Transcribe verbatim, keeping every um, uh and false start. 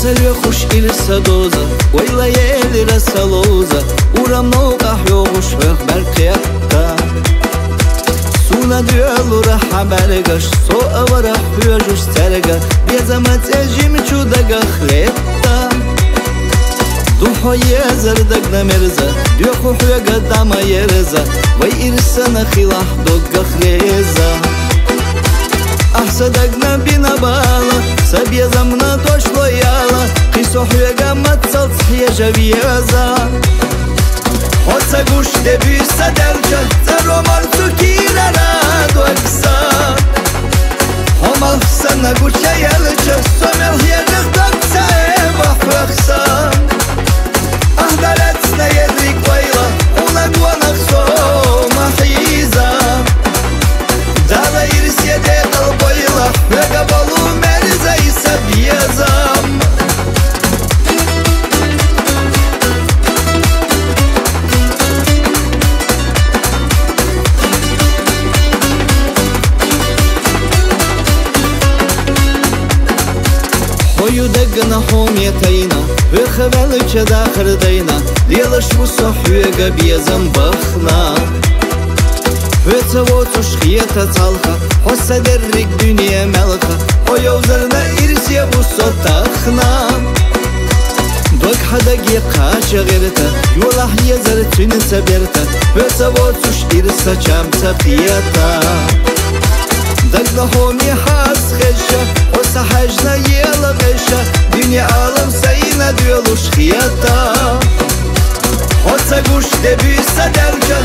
Лоьхуш ирс доза, вайла елира са ловза, урам новкъа хьоахавеш хьох бӀаргакхетта. Сона доаллара хьа бӀаргаш, со авара хьежаш царга, безама цӀе жимачу дагах летта. Духьа езар дагна мерза, доьху хьоьга дӀа ма ерза, вай ирсана хилахь доггах реза. Ахь са дагна бина бала, са безамна дошло яла, кхы со хьоьга мацалц хьежа веза. Хьо ца гуш де буьйса делча, цӀаро марцу кийрара догса. Хьо малх санна гуча елча, со мел хьежа догса, э, бахьвахса. Ахь далецна ерриг ойла, хьуна гонах со ма хьийза. Дала ирсе декъал бойла, хьоьга болу мерза и са безам. Хьо ю дагна хьоме тайна, вехавелча дахар дайна, лелаш ву со хьоьга безам бахна. Хьоьца воцуш хета цхьалха, хьо са дерриг дуьне мелха, хьо йовзарна ирсе ву со тахна. Дог хьа даге кхача гӀерта, йолахь езар цуьнан ца берта, хьоьца воцуш ирс чам ца кхета. Дагна хьоме хьас хезча, хьо са хьаьжна ела гӀезча, дуьне алам сайна доьлуш хета. Хьо ца гуш де буьйса делча,